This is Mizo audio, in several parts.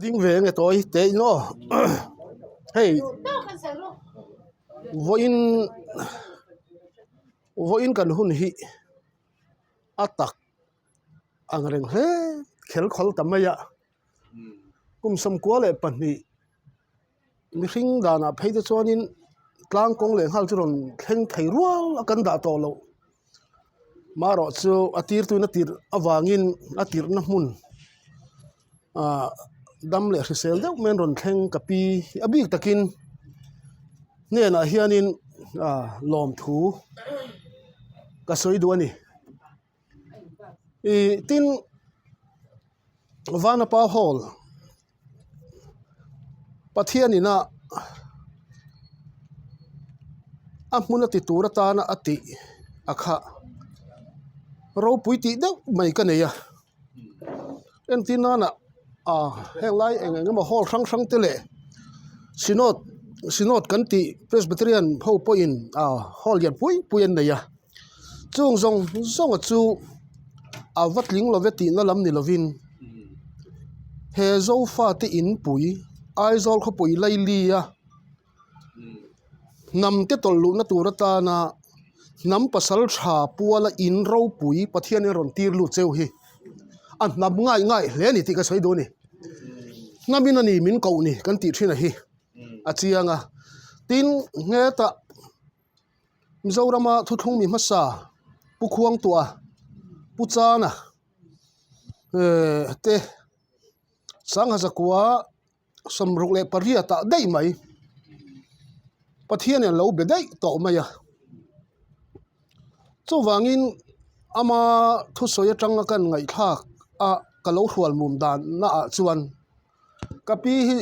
ding ve nge tawi te in aw hei vawiin vawiin kan hun hi a tak ang reng hle khelkhawl ta mai a kum 92 mihring danah phei te chuanin tlang kawng leh nghal chu rawn thleng thei rual a kan dah tawh loh. Marawh chu a tirtuin a tirh avangin a tirhna hmun ah dam leh hrisel deuh mai an rawn thleng ka pi a bik takin hnenah hianin ah lawmthu ka sawi duh a ni. Ih tin Vanapa hall Pathian ina a hmun a ti tur atana a tih a kha ropui tih deuh mai ka nei a entir nana ah heng lai eng eng emaw hall hrang hrang te leh synod synod kan tih presbyterian ho pawhin ah hall lian pui pui an nei a. Chung zawng zawnga chu a va tling love tihna lam ni lovin he Zofate inpui Aizawl khawpui Lailia hnam te tawlh luhna tur atana hnam pasal tha puala in ropui Pathianin a rawn tir lut cheu hi a hnam ngai ngai hle a ni tih ka sawi duh a ni. Hnamin a ni min koh ni kan tih thin a hi a chiang a tin hetah. Mizorama thuthlung mi hmasa Pu Khuangtuah, Pu Chana te Sangha zakua 68 ah daih mai Pathianin a lo be daih tawh mai a. Chuvangin ama thusawi atanga kan ngaihthlak a ka lo hrual mum danna ah chuan Ka pi hi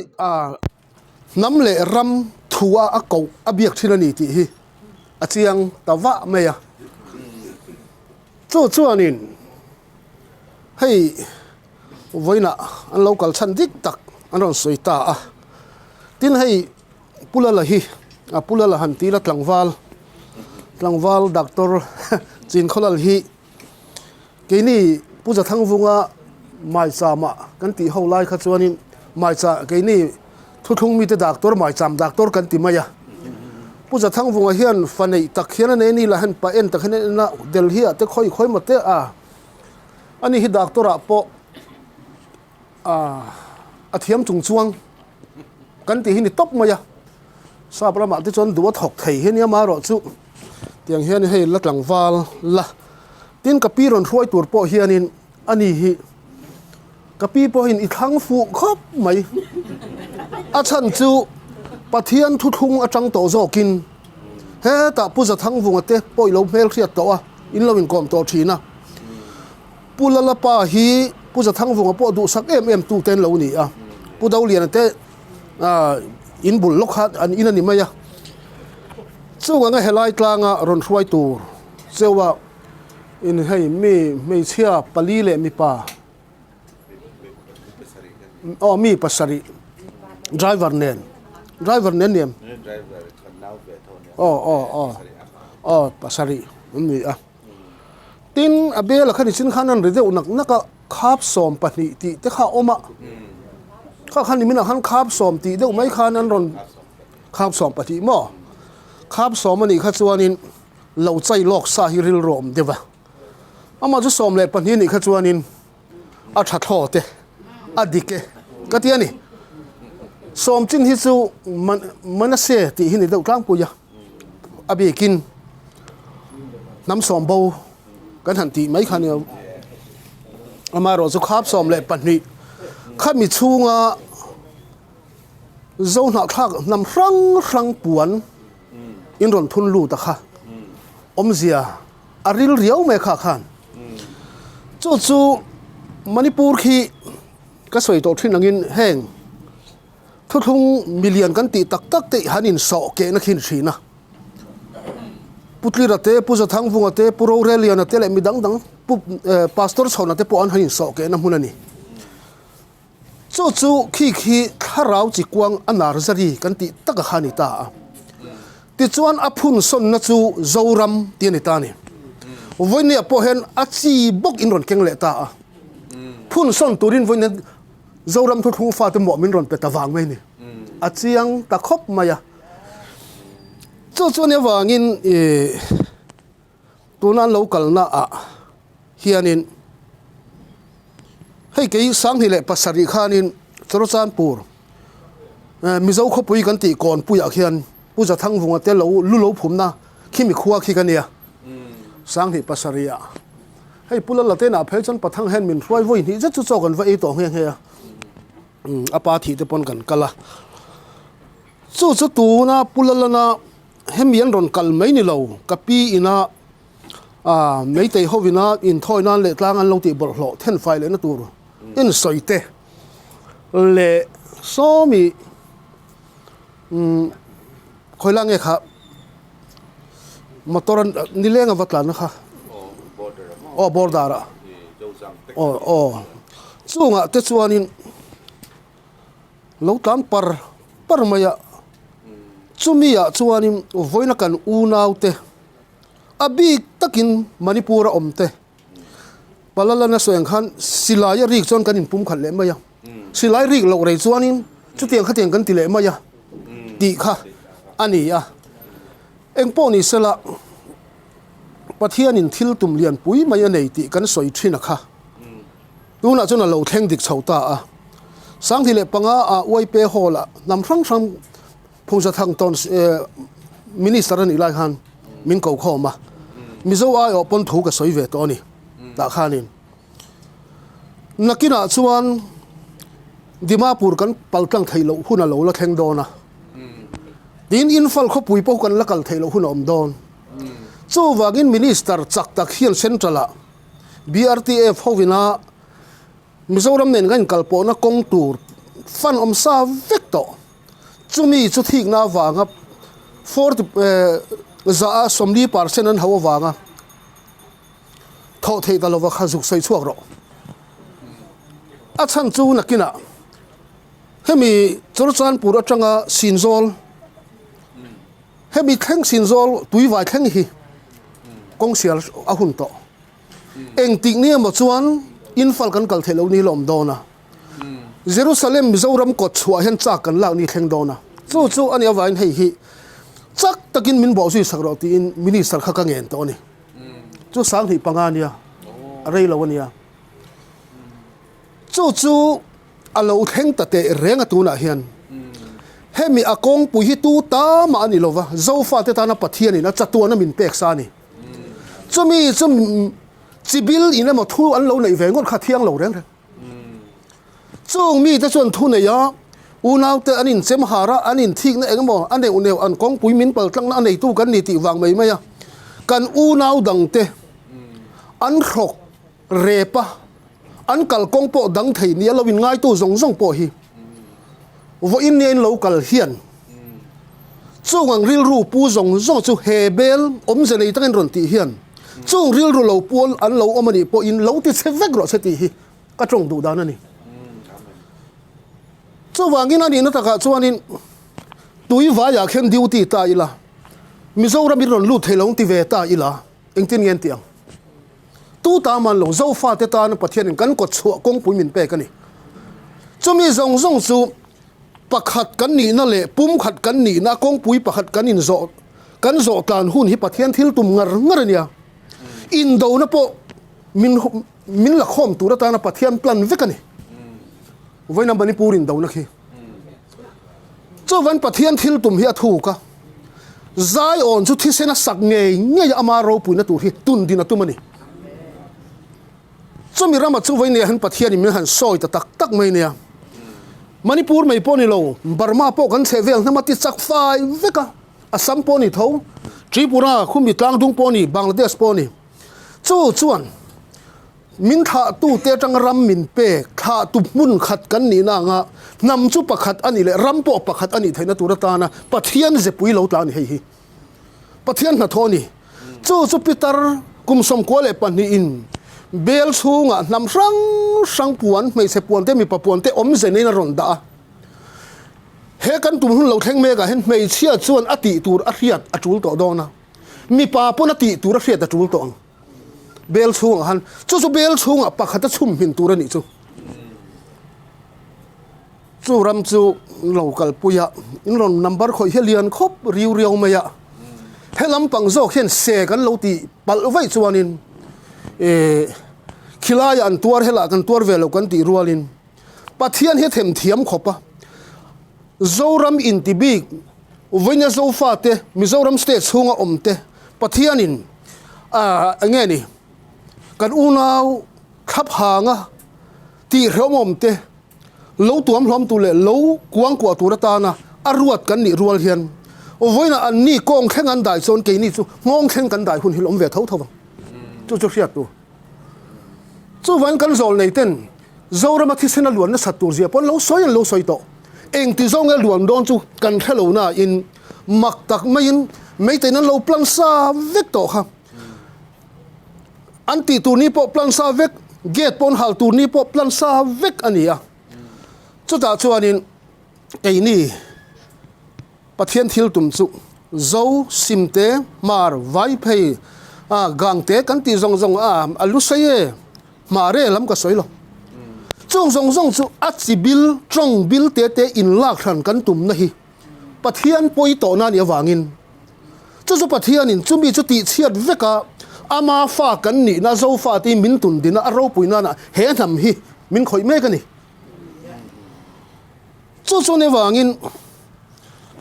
hnam leh ram thu a a koh a biak thin a ni tih hi a chiang ta vah mai a. Chu chuanin hei vawiinah an lo kal chhan dik tak an rawn sawi ta a. Tin hei Pu Lala hi a Pu Lala han tila tlangval tlangval doctor Chinkhawlal hi Keini Pu Zathangvunga Maichama kan tih ho lai kha chuanin Maicha keini thuthlung mite doctor Maicham doctor kan ti mai a. Pu Zathangvunga hian fa neih tak hian a nei a ni lah hian pa en tak hian a en a, Delhi ah te khawi khawi maw te a ani hi doctor ah pawh a thiam chung chuang kan tih hi ni tawp mai a. Sap ramah te chuan duh a thawk thei hi nia marawh chu tiang hian hei la tlangval la tin ka pi rawn hruai tur pawh hianin ani hi ka pi pawhin i thlang fuh khawp mai a chhan chu Pathian thuthlung atang tawh zawkin hetah Pu Zathangvunga te pawh i lo hmelhriat tawh a in lo inkawm tawh thin a. Pu Lalapa hi Pu Zathangvunga pawh duhsak em em tu te an lo ni a, Pu Doliana te in bul lawk kha an in a ni mai a. Chung anga helai tlanga rawn hruai tur cheua in hei mi hmeichhia pali leh mipa aw mi pasarih driver nen driver nen ni em? Aw aw aw aw pasarih an ni a. Tin, a bel a kha nichin khan an ri deuh nak nak a, khap 12 tih te kha a awm a. Kha khan nimin ah khan khap sawm tih deuh mai khan an rawn khap 12 maw? Khap sawm a nih kha chuanin lo chai lawk sa hi rilru a awm deuh a. Amah chu 12 nih kha chuanin a tha thlaw te, a dik e ka ti a ni. Sawm chin hi chu Manase tih hi ni deuh tlangpui a. A bikin hnam sawm bo kan han tih mai kha nia amaherawh chu khap 12 khami chhunga zo hnahthlak hnam hrang hrang puan in rawn thun lut a kha awmzia a ril riau mai kha khan chu chu Manipur khi ka sawi tawh thin angin heng Thuthlung milian kan tih tak tak te han insawh kehna khin thin a. Pu Tlira te, Pu Zathangvunga te, Pu Roreliana te leh mi dang dang Pu Pastor Chhawna te pawh an han insawh kehna hmun a ni. Chu chu khi khi thlarau chi kuang a Narzari kan tih taka kha a ni ta a. Tichuan a phun sawnna chu Zoram tih a ni ta a ni. Vawinia pawh hian a chi bawk in rawn keng leh ta a. Phun sawn turin vawinia. Zoram thuthlung fate mawh min rawn pe ta vang mai a ni. A chiang ta khawp mai a. Chu chu nia vangin ih tuna an lo kalna ah hianin hei kei Sanghnih leh pasarih khanin Churachandpur Mizo khawpui kan tih kawnpuiah khian Pu Zathangvunga te lo lu lo phumna khimi khua khi ka nia Sanghnih pasarih ah. Hei Pu Lala te inah phei chuan Pathang hian min hruai vawi hnih zet chu chaw kan va ei tawh nghe nghe a, a pa thih te pawn kan kal a. Chu chu tuna Pu Lalana hemi an rawn kal mai ni lo, ka pi ina Meitei hovina inthawi nan leh tlang an lo tih bawlhhlawh thenfai lehna tur insawi te leh sawmi Umm khawi lai nge kha motor an nileng a va tlan na kha aw border ah aw aw chungah te chuanin lo tlan par par mai a chumi ah chuanin vawiina kan unau te a bik takin Manipur a awm te. Palalana sawi ang khan silai a rik chuan kan inpum khat leh mai a, silai rik loh rei chuanin chutiang khatiang kan ti leh mai a tih kha a ni a. Engpawh ni sela Pathianin thil tum lian pui mai a nei tih kan sawi thin a kha. Tunah chuan a lo thleng dik chho ta a. 2005 ah Uaipe Hall ah hnam hrang hrang Phungsa Thang tawn Minister a nih lai khan min ko khawm a, Mizo aiawh pawn thu ka sawi ve tawh a ni tah khanin. Nakinah chuan Dimapur kan paltlang theih loh hun a lo la thleng dawn a, tin Imphal khawpui pawh kan la kal theih loh hun a awm dawn. Chuvangin Minister chak tak hian Central-ah BRTF hovina Mizoram nen kan inkalpawhna kawng tur fan awm sa vek tawh. Chumi chu thikna avanga 40 za a 40 percent an hauh avanga thawh theih ta lova kha zuk sawi chhuak rawh. A chhan chu nakinah hemi Churachandpur atanga Sinzawl hemi thleng Sinzawl tuivai thleng hi kawng sial a hun tawh. Engtik ni emaw chuan Imphal kan kal theih loh ni la awm dawn a. Jerusalem Mizoram kawt chhuah hian chak kan lak ni thleng dawn a. Chu chu a nih avangin hei hi chak takin min bawhzui sak rawh tiin Minister kha ka ngen tawh a ni. Chu 25 nia, a rei lo a nia. Chu chu a lo thleng ta teh reng a tunah hian. Hemi a kawngpui hi tu ta mah a ni lova, Zofate tana Pathianin a chatuana min pek sa a ni. Chumi chu chibil in emaw thu an lo neih ve ngawt kha thiang lo reng reng. Chung mite chuan thu nei a, unaute an inchem har a, an inthikna eng emaw a neuh neuh an kawngpui min pal tlangna a neitu kan ni tih vang mai mai a, kan unau dangte an hrawk rep a, an kalkawng pawh dang thei nia lo inngaitu zawng zawng pawh hi vawiin nia in lo kal hian chung ang rilru pu zawng zawng chu he bel awmze nei takin rawn tih hian chung rilru lo pu an lo awm a nih pawhin lo ti chhe vek rawh se tih hi ka tawng duh dan a ni. Chuvangin a nihna takah chuanin tui vaiah khian duty ta ila Mizoram in rawn lut thei lo ang ti ve ta ila engtin nge an tih ang? Tu ta man lo, Zofate tana Pathianin kan kawt chhuah kawngpui min pek a ni. Chumi zawng zawng chu pakhat kan nihna leh pumkhat kan nihna kawngpui pakhat kan inzawh kan zawh tlan hun hi Pathian thil tum ngar ngar a nia. Indona pawh min min la khawm tur atana Pathian plan vek a ni. Vawiina Manipur indona khi. Chuvan Pathian thil tum hi a thuk a, Zion chu thisen a sak ngei ngei a ama ropuina tur hi tun din a tum a ni. Chumi rama chu vawinia hian Pathianin min han sawi ta tak tak mai nia. Manipur mai pawh ni lo, Burma pawh kan chheh vel hnam a ti chak fai vek a, Assam pawh ni tho, Tripura, Khumi tlangdung pawh ni, Bangladesh pawh ni. Chu chuan Min thlahtute atanga ram min pek, thlahtu hmun khat kan nihna anga hnam chu pakhat a nih leh ram pawh pakhat a nih theihna tur atana Pathian zepui lo tla a ni hei hi. Pathian hnathawh a ni. Chu chu Pitar kum 92 in bel chhungah hnam hrang hrang puan, hmeichhe puan te, mipa puan te awmze neiin a rawn dah a. He kan tum hun lo thleng mekah hian hmeichhia chuan a tih tur a hriat a tul tawh dawn a, mipa pawn a tih tur a hriat a tul tawh ang. Bel chhungah khan chu chu bel chhungah pakhat a chhum hmin tur a nih chu. Chu ram chu lo kalpui a, in rawn number khawih hi a lian khawp riu riau mai a. He lampang zawk hian se kan lo tih palh vaih chuanin eh khilaiah an tuar helah kan tuar ve lo kan tih rualin Pathian hi a themthiam khawp a. Zoram inti bik vawiina Zofate Mizoram state chhunga awm te Pathianin ah eng nge ni kan unau thlaphanga tih hrehawm te Lo tuam hlawm tur leh lo kuang kuah tur atana a ruat kan nih rual hian vawiinah an ni kawng thleng an dai chuan keini chu nghawng thleng kan dai hun hi la awm ve tho tho vang. Chu chu hriat tur. Chuvangin kan zawl nei ten Zorama thisen a luan nasat tur zia pawh an lo sawi an lo sawi tawh. Engti zawng nge luan dawn chu kan hre lo nain mak tak maiin meiteiin an lo plan sa vek tawh kha. An tih tur ni pawh plan sa vek, gate pawn hal tur ni pawh plan sa vek a ni a. Chutah chuanin keini Pathian thil tum chu Zo, Simte, Hmar, Vaiphei, a Gangte kan tih zawng zawng a, a lu sei e, Hmar e lam ka sawi lo. Chung zawng zawng chu a chi bil, tawng bil te te inlak hran kan tumna hi Pathian pawi tawhna a nih avangin Chu chu Pathianin chumi chu tihchhiat vek a, ama fa kan nihna Zofa te hi min tun din a, a ropui nana he hnam hi min khawih mek a ni. Chu chu ni vangin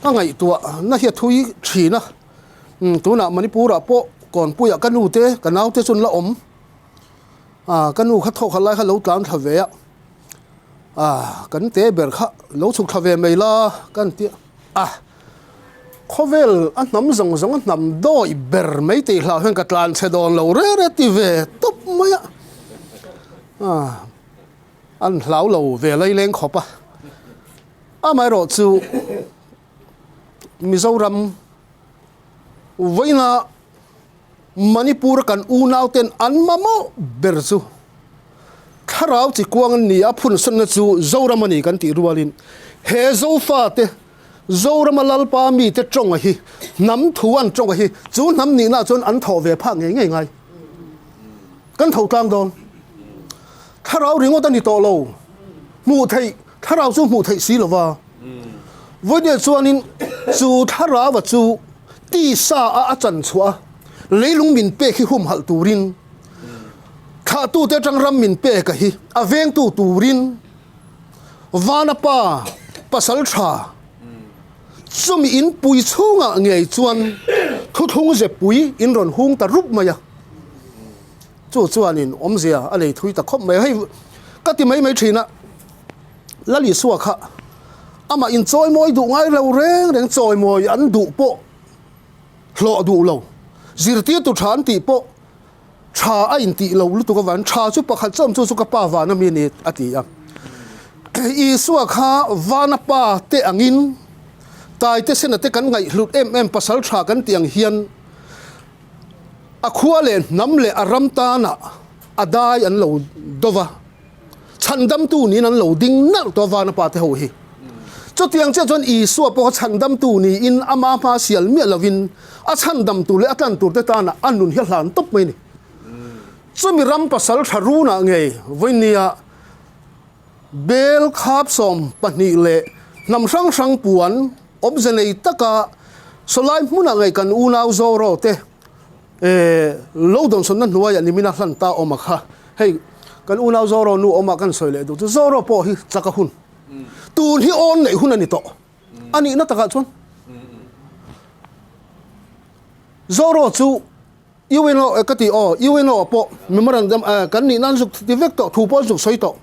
ka ngaihtuah na hi a thui thin a, tunah Manipur-ah pawh Kawnpuiah ka nu te, ka nau te chu an la awm. Ka nu kha thawk khat lai kha lo tlan thla ve a, kan te ber kha lo chhuk thla ve mai la ka han ti a. Khawvel a hnam zawng zawng a hnam dawi ber mai tih hlau hian ka tlan chhe dawn lo re re ti ve tawp mai a, an hlau lo ve lai leng khawp a. Amaherawh chu Mizoram vawiina Manipur a kan unau ten an mamawh ber chu thlarau chi kuang an ni a, phunsawnna chu Zoram a ni kan tih rualin he Zofa te Zorama Lalpa mite tawnga hi hnam thu an tawnga hi chu hnam nihna chuan an thawh ve phak ngei ngei ngai. Kan tho tlang dawn. Thlarau ringawt a ni tawh lo. Hmuh theih, thlarau chu hmuh theih si lova. Vawinia chuanin chu thlaraua chu tisa a a chan chhuah a, leilung min pek hi humhalh turin, thlahtute atang ram min pek a hi a vengtu turin, Vana pa pasal tha chumi in pui chhungah ngei chuan thuthlung zepui in rawn hung ta rup mai a, chu chuanin awmzia a lei thui ta khawp mai a, hei ka ti mai mai thin a, Lal Isua kha amah in chawimawi duh ngai lo reng reng chawimawi an duh pawh hlawh duh lo, zirtirtu tha an tih pawh Tha a intih lo lutuk avangin tha chu pakhat chawm chu chu ka pa vana mi a ni a ti a. Isua kha vana pa te angin taite sena te kan ngaihhlut em em pasal tha kan tih ang hian a khua leh hnam leh a ram tana a dai an lo do va. Chhandamtu niin an lo ding nalh tawh a vana pa te ho hi. Chutiang chiah chuan Isua pawh kha chhandamtu niin ama hma sial miah lovin a chhandam tur leh a tlan tur te tana a nun hi a hlan tawp mai a ni. Chumi ram pasal tha runah ngei vawinia bel khap 12 leh hnam hrang hrang puan awmze nei taka sawlai hmunah ngei kan unau Zoro te Eh, lo dawnsawnna hnuaiah nimina hlan ta awm a kha. Hei, kan unau Zoro nu awmah kan sawi leh duh chu Zoro pawh hi chak a hun. Tun hi awn neih hun a ni tawh. A nihna takah chuan Zoro chu UNO eh, ka ti aw, UNO ah pawh memorandum eh, kan nihna an zuk ti vek tawh, thu pawh an zuk sawi tawh.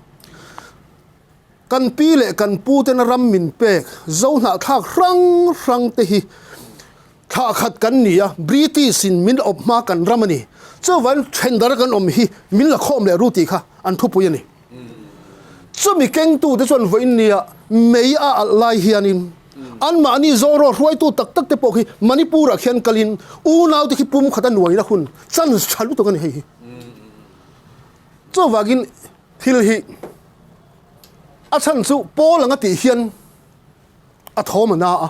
Kan pi leh kan pu tena ram min pek Zohnahthlak hrang hrang te hi Thla khat kan ni a, British in min awp hma kan ram a ni. Chuvangin thendara kan awm hi min la khawm leh ru tih kha an thupui a ni. Chumi kengtute chuan vawiin nia mei a alh lai hianin anmahni Zoro hruaitu tak tak te pawh khi Manipur-ah khian kalin unaute khi pum khat a nuaina hun chance tha lutuk a ni hei hi. Chuvangin thil hi a chhan chu Paul anga tih hian a thawm a na a.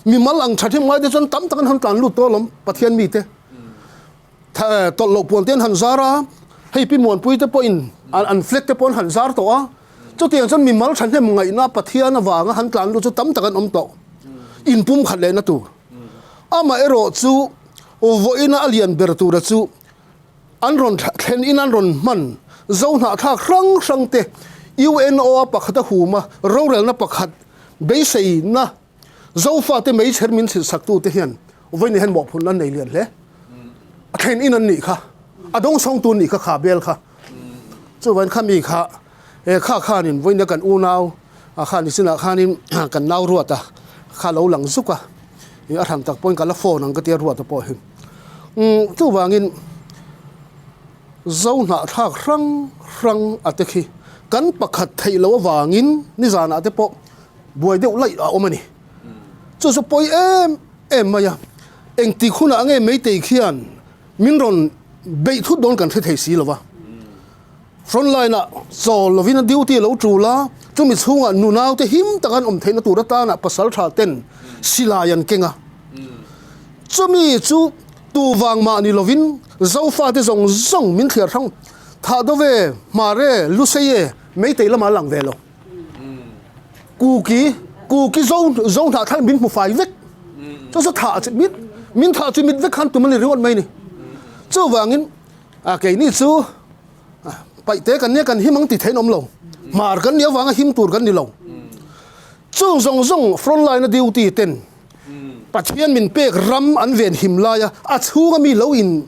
Mimal ang tha hrim ngai te chuan tam tak an han tlan lut tawh alawm Pathian mite tawlh loh puan te an han zar a, hei Pi Muanpui te pawhin an flag te pawh an han zar tawh a. Chutiang chuan mimal thahnem ngaihna Pathian avanga han tlan lut chu tam tak an awm tawh. Inpumkhat lehna tur. Amaherawh chu vawiina a lian ber tura chu an rawn thlen in an rawn hman zo hnahthlak hrang hrang te UNO a pakhat a hum a, rorelna pakhat beiseina Zofate meichher min chhilh sak tute hian vawiin hian mawhphurhna an nei lian hle. A thlen in an nih kha, a dawngsawngtu an nih kha kha bel kha. Chuvain kha mi kha he kha khanin vawiin kan unau a kha nichinah khanin kan nau ruat a kha lo lang zuk a, a hran tak pawhin ka la phone ang ka tia ruat a pawh hi. Umm chuvangin Zo hnahthlak hrang hrang a te khi kan pakhat theih loh avangin nizanah te pawh buai deuh laih a awm a ni. Chu chu pawi em em mai a, engtik hunah nge Meitei khian min rawn beih thut dawn kan hre thei si lo va. Front line ah chawl lovin a duty a lo tul a, chumi chhungah nunaute him taka an awm theihna tur atana pasal tha ten silai an keng a. Chumi chu tu vang mah ni lovin Zofate zawng zawng min thliar hrang thah dawve, Hmare, Lusei e, Meitei lamah a lang ve lo. Kuki, Kuki zo zo hnah thal min hmu fai vek. Chu chu thah chi mit min thah chi mit vek khan tum a ni ringawt mai ni. Chuvangin a keini chu paihte kan nia kan him ang ti thein awm lo. Hmar kan nih avanga him tur kan ni lo. Chung zawng zawng front line a duty ten Pathian min pek ram an ven him lai a, a chhunga mi lo in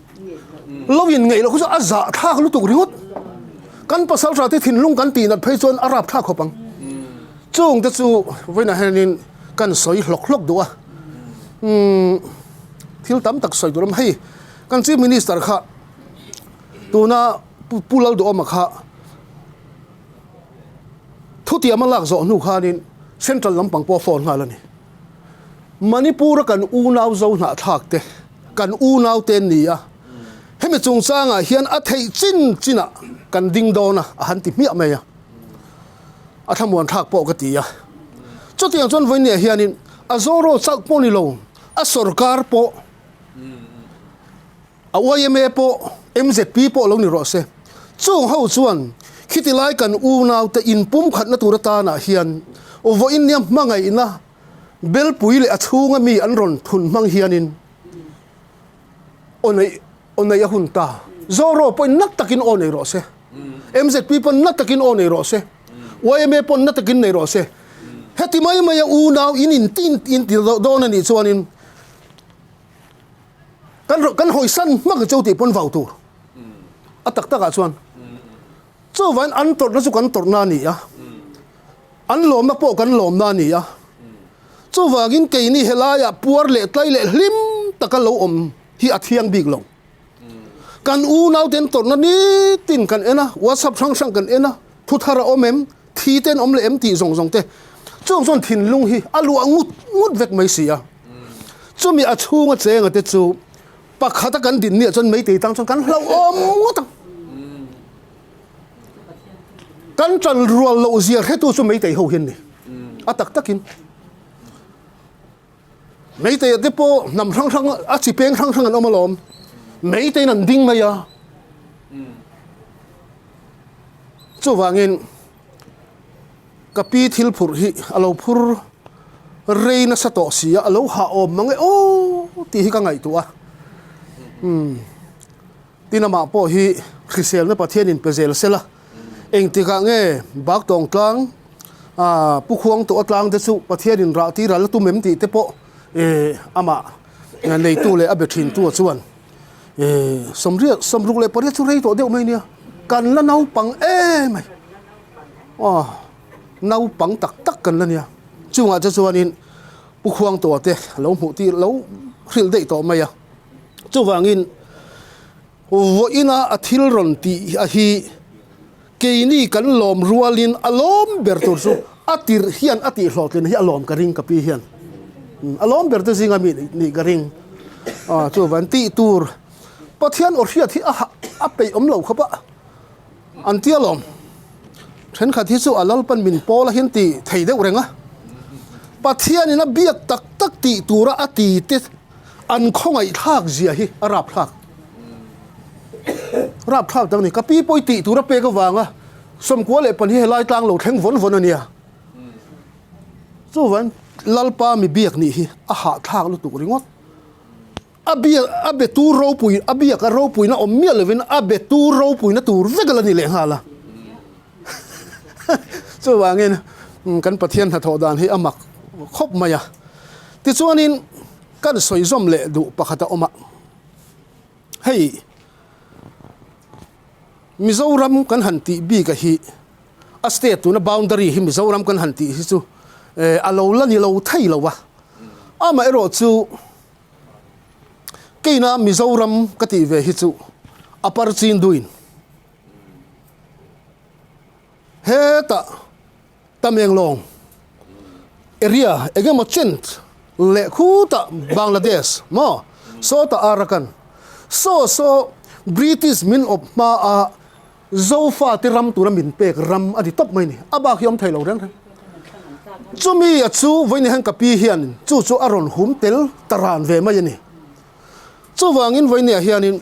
lo in ngeih loh khu chu a zah thlak lutuk ringawt. Kan pasal tha te thinlung kan tih nat phei chuan a rap thlak khawp ang. Chung te chu vawiinah hianin kan sawi hlawk hlawk duh a. Umm thil tam tak sawi tur a awm. Hei kan Chief Minister kha tuna Pu Lalduhawma kha thutiam a lak zawh hnu khanin Central lampang pawh a phone nghal a ni. Manipur-a kan unau zo hnahthlak te, kan unau te an ni a, hemi chungchangah hian a theih chin chinah kan ding dawn a, a han ti hmiah mai a, a thlamuan thlak pawh ka ti a. Chutiang chuan vawinia hianin a Zoro chauh pawh ni lo, a sorkar pawh, A yma pawh mzp pawh lo ni rawh se. Chung ho chuan khiti lai kan unaute inpumkhatna tur atanah hian vawiin nia hmangaihna belpui leh a chhunga mi an rawn thun hmang hianin aw neih aw neih a hun ta. Zoro pawhin na takin aw nei rawh se. Mzp pawn na takin aw nei rawh se. Yma pawn na takin nei rawh se. Heti mai maia unau in inti inti dawn a nih chuanin Kan kan hawisan hmak chu tih pawn vau tur. A tak takah chuan chuvain an tawrhna chu kan tawrhna a ni a, an lawmna pawh kan lawmna a ni a. Chuvangin keini helaiah puar leh tlai leh hlim taka lo awm hi a thiang bik lo. Kan unauten tawrhna nitin kan en a, WhatsApp hrang hrang kan en a, thu thar a awm em? Thi te an awm leh em tih zawng zawng te chung chuan thinlung hi a luah ngut ngut vek mai si a. Chumi a chhunga chenga te chu pakhata kan din nia chuan meitei tang chuan kan hlauhawm ngawt ang. Kan tan rual loh zia hretu chu meitei ho hian ni. A tak takin. Meitei te pawh hnam hrang hrang a chi peng hrang hrang an awm alawm. Meiteiin an ding mai a. Chuvangin ka pi thil phurh hi a lo phur rei nasa tawh si a, a lo hah awm mang e aw tih hi ka ngaihtuah a. Umm tin amah pawh hi hriselna Pathianin pe zel sela, engtikah nge Baktawng tlang ah Pu Khuang tawh a tlang te chu Pathianin rah tir a la tum em tih te pawh eh amah neitu leh a be thintu chuan Sawmriat, sawmruk leh pariat chu rei tawh deuh mai nia, kan la naupang em mai, aw naupang tak tak kan la nia, chungah te chuanin Pu Khuangtuah te lo hmuh tir lo hrilh daih tawh mai a, chuvangin vawiina a thil rawn tih a hi keini kan lawm rualin a lawm ber tur chu a tirh hian a tih hlawhtlin hi a lawm ka ring ka pi hian a lawm ber te zinga mi nih ka ring a chuvan tih tur Pathian aw hriat hi a a peih awm lo khawp a an tia lawm thenkhat hi chu a Lalpan min pawl a hian ti thei deuh reng a Pathianin a biak tak tak tih tura a ti te an khawngaihthlak zia hi a rapthlak. Rapthlak tak a ni. Ka pi pawh i tih tur a pek avanga. 94 helai tlang lo thleng vawn vawn a nia. Chuvan Lalpa mi biak nih hi a hahthlak lutuk ringawt. A biak a be tur ropui a biak a ropuina awm miah lovin a be tur ropuina tur vek a la ni leh nghal a. Chuvangin kan Pathian hnathawh dan hi a mak khawp mai a. Tichuanin kan sawi zawm leh duh pakhat a awm a. Hei Mizoram kan han tih bik a hi a state tuna boundary hi Mizoram kan han tih hi chu a lo la ni lo thei lo a. Amaherawh chu keina Mizoram ka tih ve hi chu a parchin duin hetah Tamenglong area engemaw chen leh khutah Bangladesh maw sawtah Arakan saw saw British min awp hma a Zofa te ram tura min pek ram a ni tawp mai ni a bak hi awm thei lo reng reng. Chumi a chu vawiin hian ka pi hian chu chu a rawn hum tel ta ran ve mai a ni. Chuvangin vawiin ah hianin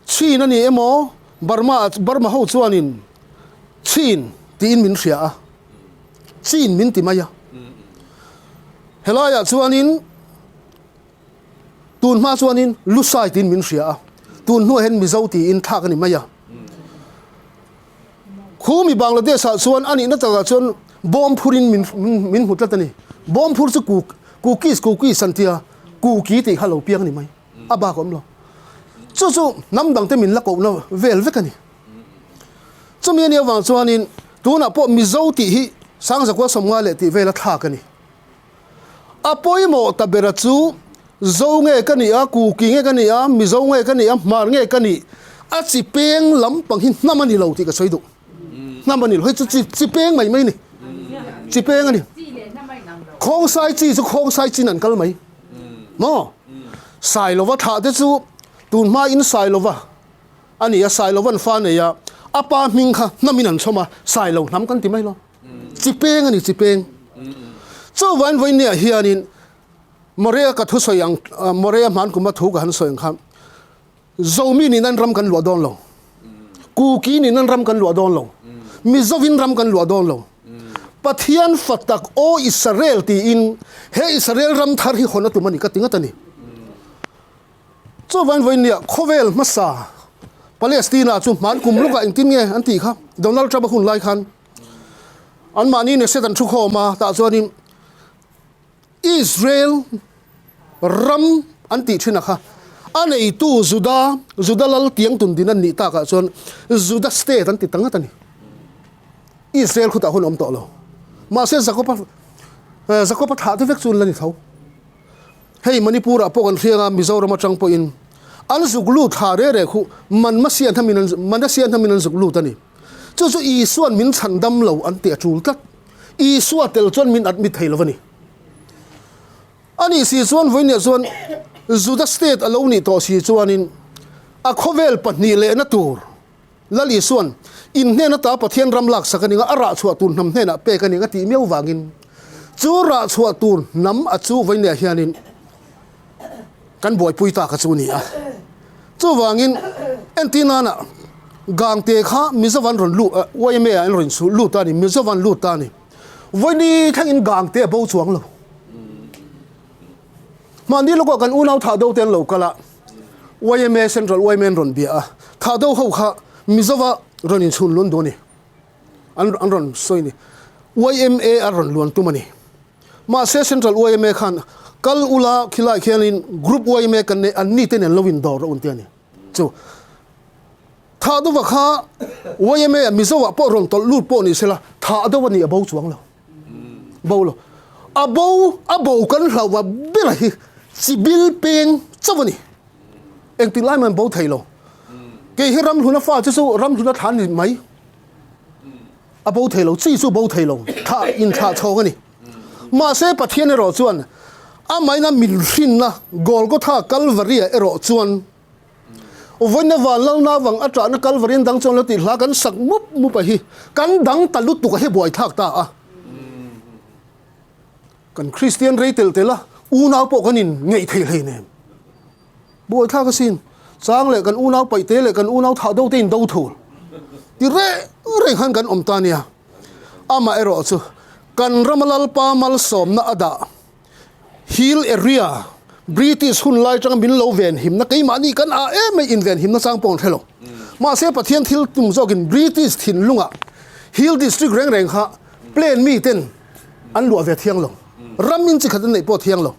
Chin a ni emaw Burma Burma ho chuanin Chin tiin min hria a, Chin min ti mai a. Helaiah chuanin tun hma chuanin Lusai tiin min hria a, tun hnuah hian Mizo tiin thlak a ni mai a. Khumi Bangladesh ah chuan a nihna takah chuan bawm phurin min min hmu tlat a ni. Bawm phur chu ku Kukis Kukis an tia, Kuki tih kha lo piang a ni mai. A bak a awm lo. Chu chu hnam dangte min la kohna vel vek a ni. Chumi a nih avang chuanin tunah pawh Mizo tih hi Sangzakua 50 leh tih vela thlak a ni. A pawimawh ta bera chu Zo nge ka nih a, Kuki nge ka nih a, Mizo nge ka nih a, Hmar nge ka nih, a chi peng lampang hi hnam a ni lo tih ka sawi duh. Hnam a ni lo, hei chu chi chi peng mai mai a ni. Chi peng a ni. Khawngsai chi chu khawngsai chin an kal mai. Maw? Sailova thlah te chu tun hma in Sailova a ni a, Sailova'n fa nei a, a pa hming kha hnamin an chhawm a, Sailo hnam kan ti mai lo. Chi peng a ni, chi peng. Chuvain vawinia hianin Morea ka thusawi ang, Morea hmankuma thu ka han sawi ang kha, Zomi nin an ram kan luah dawn lo. Kuki nin an ram kan luah dawn lo. Mizovin ram kan luah dawn lo. Pathian fa tak aw Israel tiin he Israel ram thar hi hawn a tum a ni ka ti ngat a ni. Chuvain vawinia khawvel hmasa Palestina chu hman kum lukah engtin nge an tih kha Donald Trump a hun lai khan anmahni Knesset an thu khawm a tah chuanin Israel ram an tih thin a kha a neitu Juda Juda lal tiang tun din an nih takah chuan Juda state an ti ta ngat a ni. Israel khutah hun a awm tawh lo. Mahse Jakob-a Jakob-a thlah te vek chu an la ni tho. Hei Manipur ah pawh kan hriang a, Mizoram atang pawhin an zuk lut thla re re khu Manmasia hnamin an Manasia hnamin an zuk lut a ni. Chu chu Isua'n min chhan dam lo an tih a tul tlat. Isua tel chuan min admit thei lo a ni. Ani si chuan vawinia chuan Juda state a lo nih tawh si chuanin a khawvel pahnih lehna tur Lal Isua'n in hnen ata Pathian ram laksak a ning a, a rah chhuah tur hnam hnenah pek a ning a tih miau vangin chu rah chhuah tur hnam a chu vawinia hianin kan buaipui ta kha chu a ni a. Chuvangin entir nana Gangte kha Mizovan rawn lut, yma ah an rawn lut ta a ni, Mizovan lut ta a ni. Vawini thlengin Gangte a bo chuang lo. Mahni lawkah kan unau thah do te an lo kal a, yma, Central yma an rawn bia a, thah do ho kha Mizova rawn inchhun lun duh a ni. An an rawn sawi a ni. Yma a rawn luan tum a ni. Mahse Central yma khan kal ula khilai khianin Group yma kan nei an ni te nen lo indawr rawh un ti a ni. Chu thah deuha kha yma ah Mizo ah pawh rawn tawlh lut pawh ni sela thah deuh a ni a bo chuang lo. Bo lo. A bo a bo kan hlauh va ber hi chibil peng chauh a ni. Engtik lai mah an bo thei lo. Kei hi Ramhluna fa chu chu Ramhluna thla ni mai. A bo thei lo, chi chu bo thei lo, thlah inthlah chhawng a ni. Mahse Pathian erawh chuan amaina min hrinna Golgotha Kalvaria erawh chuan vawiina van lalna vang a ṭahna Kalvarian dang chuan lo tih hla kan sak mup mup a hi kan dang ta lutuk a hi buaithlak ta a. Kan Kristian rei tel tel a, unau pawh kan in ngeih thei hleinem. Buaithlak asin, chang leh kan unau paihte leh kan unau thah do te in do thul. Ti reh reng khan kan awm ta nia. Amaherawhchu, kan rama Lalpa malsawmna a dah Hill area, British hun lai atanga min lo venhimna, keimahni kan ah em mai invenhimna chang pawh an hre lo. Mahse Pathian thil tum zawkin British thinlungah Hill District reng reng kha plain mi ten an luah ve thiang lo. Ram in chi khat an neih pawh thiang lo.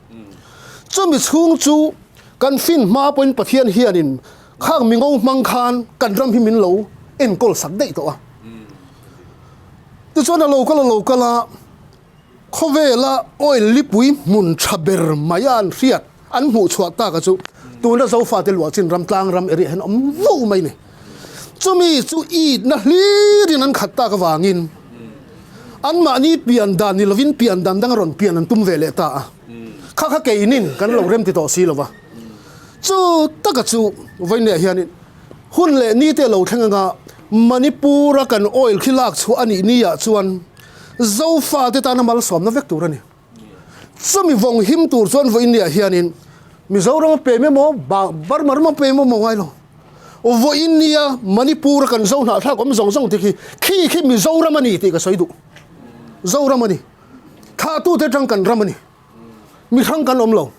Chumi chhung chu kan fin hma pawhin Pathian hianin khang mingo hmang khan kan ram hi min lo enkawl sak daih tawh a. Tichuan a lo kal a lo kal a. Khawvela oil lipui hmun tha ber mai a an hriat, an hmuh chhuah tak a chu tuna Zofate luah chin ram tlang ram area hian awm vo mai ni. Chumi chu itna hlirin an khat tak avangin anmahni pian dan ni lovin pian dan dang a rawn pian an tum ve leh ta a. Kha kha keinin kan lo rem ti tawh si lova. Chu taka chu vawiinah hianin hun leh ni te lo thleng anga Manipur-a kan oil khi lak chhuah a nih ni ah chuan Zofate tana malsawmna vek tur a ni. Chumi vawng him tur chuan vawiin niah hianin Mizoram a pem emaw, Burma ram a pem emaw ngai lo. Vawiin nia Manipur a kan Zo hnahthlak awm zawng zawng te khi, khi khi Mizoram a ni tih ka sawi duh. Zoram a ni. Thlahtute atang kan ram a ni. Mihrang kan awm lo.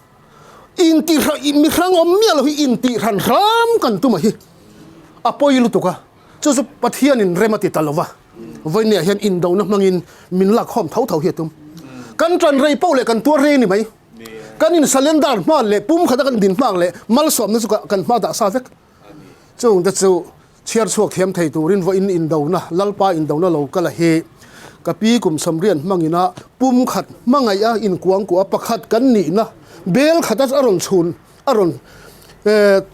Intihra, mihrang awm miah lo hi intihran hram kan tum a hi. A pawi lutuk a. Chu chu Pathianin rem a ti ta lo va. Vawinia hian indona hmangin min lakkhawm tho tho hi a tum. Kan ṭan rei poh leh kan tuar rei a ni mai. Kan in salendar hma leh pum khata kan din hmak leh malsawmna chu kan hma dah sa vek. Chungte chu chhiar chhuak thiam thei turin vawiin indona, Lalpa indona lo kal a hi ka pi kum samrian hmangina pum khat hmangaih a inkuangkuah a pakhat kan nihna bel khata a rawn chhun a rawn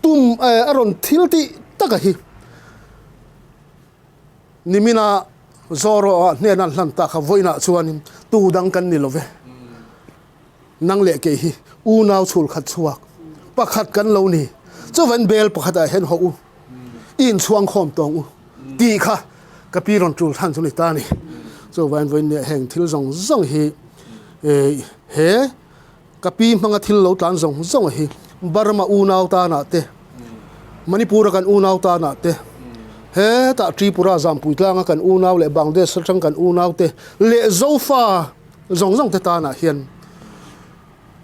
tum a rawn thil tih tak a hi. Nimina Zoro-a hnena an hlan tak kha vawiinah chuanin tu dang kan ni lo ve. Nang leh kei hi unau chhul khat chhuak pakhat kan lo ni. Chuvain bel pakhatah hian hawh u, i inchhuang khawm tawng u tih kha ka pi rawn tul than chu ni ta a ni. Chuvain vawiin nia heng thil zawng zawng hi he Ka pi hmanga thil lo tlan zawng zawng hi Burma unau tanah te, Manipur-a kan unau tanah te, hetah Tripura Zampui tlanga kan unau leh Bangladesh atang kan unau te leh Zofa zawng zawng te tanah hian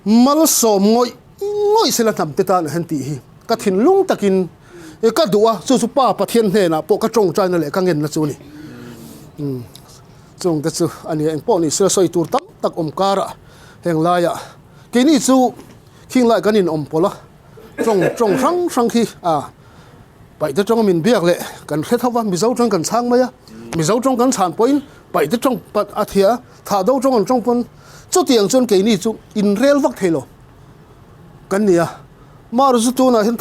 malsawm ngawih ngawih sela hnam te tanah hian tih hi ka thinlung takin ka duh a, chu chu Pa Pathian hnenah pawh ka tawngtaina leh ka ngenna chu a ni. Chungte chu a nia engpawh ni sela sawi tur tam tak awm karah heng laiah keini chu khing lai kan inawm pawlh a, tawng tawng hrang hrang khi a paihte tawng min biak leh kan hre tho va, Mizo tawng kan chhang mai a, Mizo tawng kan chhan pawhin paihte tawng pat a thia a, thahdo tawng an tawng pawn chutiang chuan keini chu inrel vak thei lo kan ni a, Mar chu tunah hian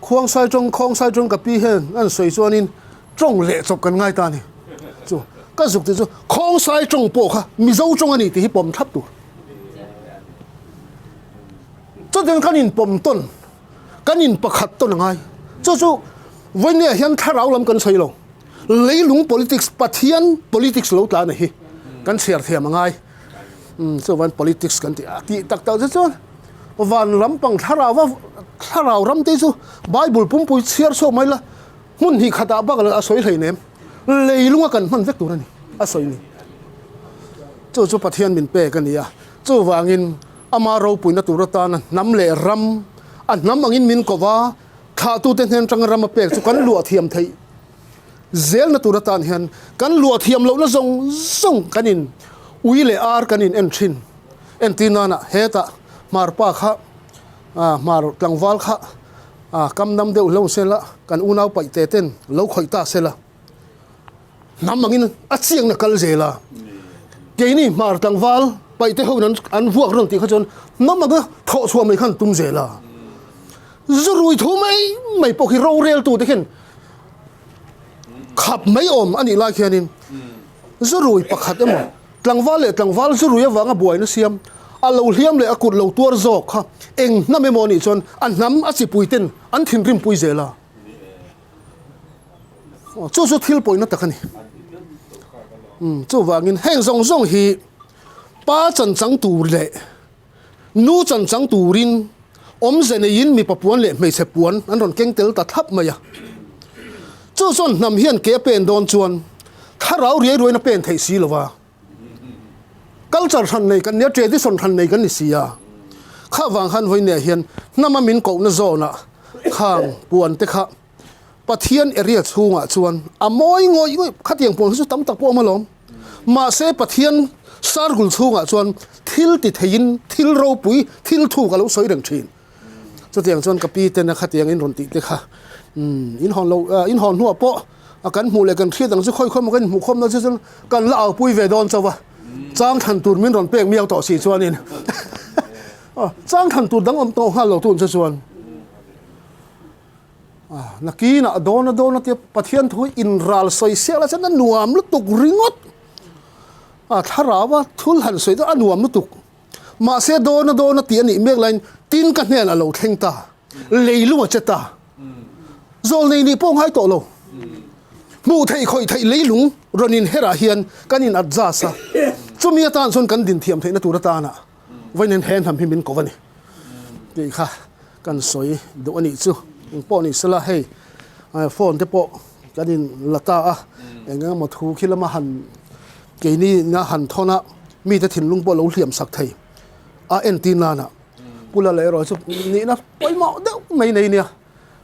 khuangsai tawng khawngsai tawng ka pi hian an sawi chuanin Tawng leh chawp kan ngai ta a ni. Chu ka zuk tih chu Khawngsai tawng pawh kha Mizo tawng a ni tih hi pawm thlap tur. Chutiang kan inpawm tawn, kan inpakhat tawn a ngai. Chu chu vawinia hian thlarau lam kan sawi lo. Leilung politics, Pathian politics lo tlan a hi kan chhiar thiam a ngai. Chuvan politics kan tih a tih tak tak chu chuan van lampang thlarau va thlarau ram te chu Bible pumpui chhiar chhuak mai la. Hmun hnih khatah bak a sawi hleinem, leilunga kan hman vek tur a ni, a sawi ni. Chu chu Pathian min pek a ni a, chuvangin ama ropuina tur atana hnam leh ram, a hnam angin min ko va, thlahtute hnen atanga ram a pek chu kan luah thiam theih zelna tur atan hian kan luah thiam lohna zawng zawng kan in ui leh ar kan in en thin. Entir nana hetah hmarpa kha, hmar tlangval kha A kam dam deuh hlo sela, kan unau paih te ten lo khawih ta sela, hnam angin a chiangna kal zel a. Keini hmar tlangval paih te ho in an vuak rawn tih kha chuan hnam anga thawh chhuah mai khan tum zel a. Zu rui thu mai mai pawh khi rorel tu te khian khap mai awm a nih lai khianin zu rui pakhat emaw Tlangval leh tlangval zu rui avanga buaina siam, a lo hliam leh a kut lo tuar zawk kha eng hnam emaw anih chuan a hnam a chipui ten an thinrim pui zel a. Chu chu thil pawina tak a ni. Chuvangin heng zawng zawng hi pa chan chang tur leh Nu chan chang turin awmze neiin mipa puan leh hmeichhe puan an rawn keng tel ta thlap mai a. Chu chuan hnam hian ke a pen dawn chuan thlarau riai ruaiin a pen theih si lo va. Culture hran nei kan nia, tradition hran nei kan ni si a. Kha vang khan vawiinah hian hnama min kohna zawnah khang puan te kha Pathian area chhungah chuan a mawi ngawih ngawih, khatiang puan kha chu tam tak pawh a awm alawm. Mahse Pathian circle chhungah chuan thil ti theiin thil ropui, thil thuk a lo sawi reng thin. Chutiang chuan ka pi tena khatiang in rawn tih te kha umm in hawn lo in hawn hnuah pawh a kan hmuh leh kan hriat ang chu khawi khawm kan inhmuh khawmna chu chuan kan la aupui ve dawn chauh a, chang thlan tur min rawn pek miau tawh si chuanin chang thlan tur dang awm tawh nghal lo tun chu chuan. Nakinah dawn a dawn a tia Pathian thu hi inral sawi siak la chuan a nuam lutuk ringawt. A thlarau a thul han sawi chu a nuam lutuk. Mahse dawn a dawn a tih a nih mek laiin tin ka hnenah a lo thleng ta, leilung a che ta. Zawlnei nih pawh ngai tawh lo. Hmuh theih khawih theih leilung rawn inherah hian kan in adjust a, chumi atan chuan kan din thiam theihna tur atana Vawiin he hnam hi min ko a ni tih kha kan sawi duh a nih chu. Eng pawh ni sela hei phone te pawh kan in la ta a, eng eng emaw thu khi lama han keini na han thawn a mite thinlung pawh lo hliam sak thei a entir nana Pu Lala erawh chu nihna pawimawh deuh mai nei nia.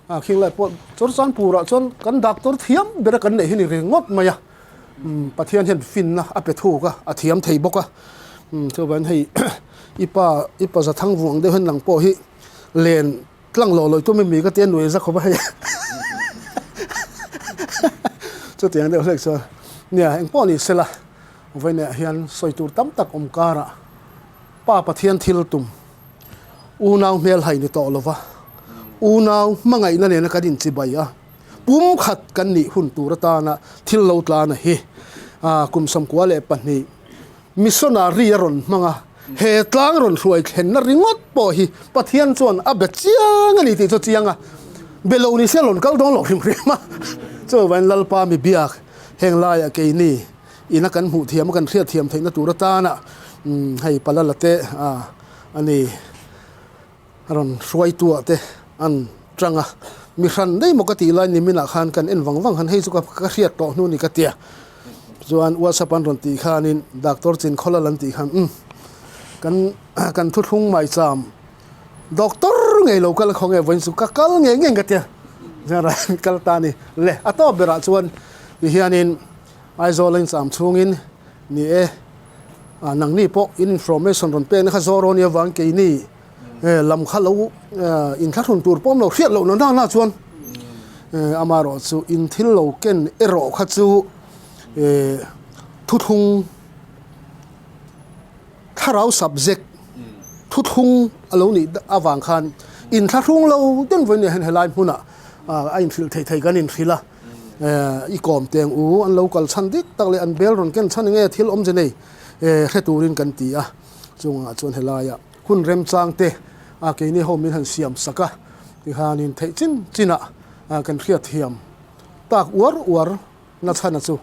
A khing lai pawh Chawrchanpurah chuan kan doctor thiam bera kan neih hi ni ringawt mai a, Pathian hian finna a pe thuk a, a thiam thei bawk a, chuvangin hei i pa i pa Zathang vuang deuh hian lang pawh hi len tlang lo lawih tum emi ka tia nuai za khawp a hei chutiang deuh hlek chuan nia engpawh ni sela vawiinah hian sawi tur tam tak awm karah Pa Pathian thil tum Unau hmelhai ni tawh lova, unau hmangaihna nena kan inchibai a, pumkhat kan nih hun tur atana thil lo tlana hi kum 92 missionary a rawn hmang a, he tlang rawn hruai thlenna ringawt pawh hi Pathian chuan a be chiang a ni tih chu chiang a, be lo ni se rawn kal dawn lo hrim hrim a, chuvangin Lalpa mi biak heng laiah keini ina kan hmuh thiam a kan hriat thiam theihna tur atana hei Palala te a ni. A rawn hruaituah te an tang a, mi hran daih maw ka tih lai niminah khan kan en vang vang khan hei chu ka hriat tawh hnu ni ka tia. Chuan WhatsApp an rawn tih khanin Doctor Chinkhawlal an tih khan umm kan kan thuthlung maicham Doctor ngei lo kal khaw nge vawiin chu ka kal ngei ngei ka tia. Chuan rawn kal ta a ni. Le a tawp berah chuan tihianin Aizawl a incham chhungin ni e. Ah nangni pawh in information rawn pekna kha zawr aw nia vang keini lam kha lo inthlahrun tur pawh awm lo hriat loh na na chuan amaherawh chu in thil lo ken erawh kha chu thuthlung thlarau subject thuthlung a lo nih avang khan inthlahrung lo deuh vawiin hian helai hmunah a inhrilh thei thei kan inhrilh a. I kawm teng u, an lo kal chhan dik tak leh an bel rawn ken chhan nge thil awmze nei hre turin kan ti a, chungah chuan helaia hun remchang te keini ho min han siam sak a, tikhanin theih chin chinah kan hriatthiam tak uar uar na chhana chu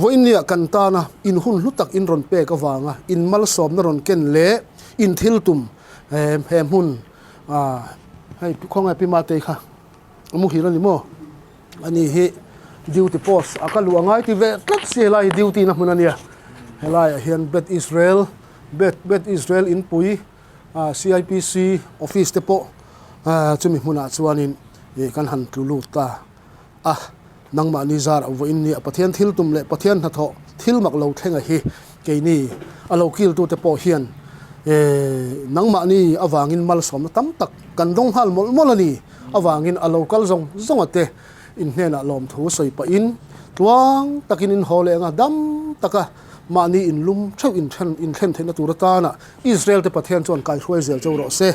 vawinia kan tana in hun hlu tak in rawn pek avanga in malsawmna rawn ken leh in thil tum he hmun hei khawngaih Pi Matei kha. A muhil a ni maw? Ani hi duty post a ka luh a ngai ti ve tlat si helai hi duty na hmun a nia. Helaiah hian Bet Israel Bet Bet Israel inpui ah CIPC office te pawh ah chumi hmunah chuanin ih kan han tlu lut ta a. Nangmahni zar a vawiin nia Pathian thil tum leh Pathian hnathawh thil mak lo thlenga hi keini a lo kiltute pawh hian nangmahni avangin malsawmna tam tak kan dawng nghal mawlh mawlh a ni avangin a lo kal zawng zawnga te in hnenah lawmthu sawi pahin tluang takin in haw leh anga dam taka mahni inlum theuh in thlen theihna tur atana Israel te Pathian chuan kaihruai zel cheu rawh se.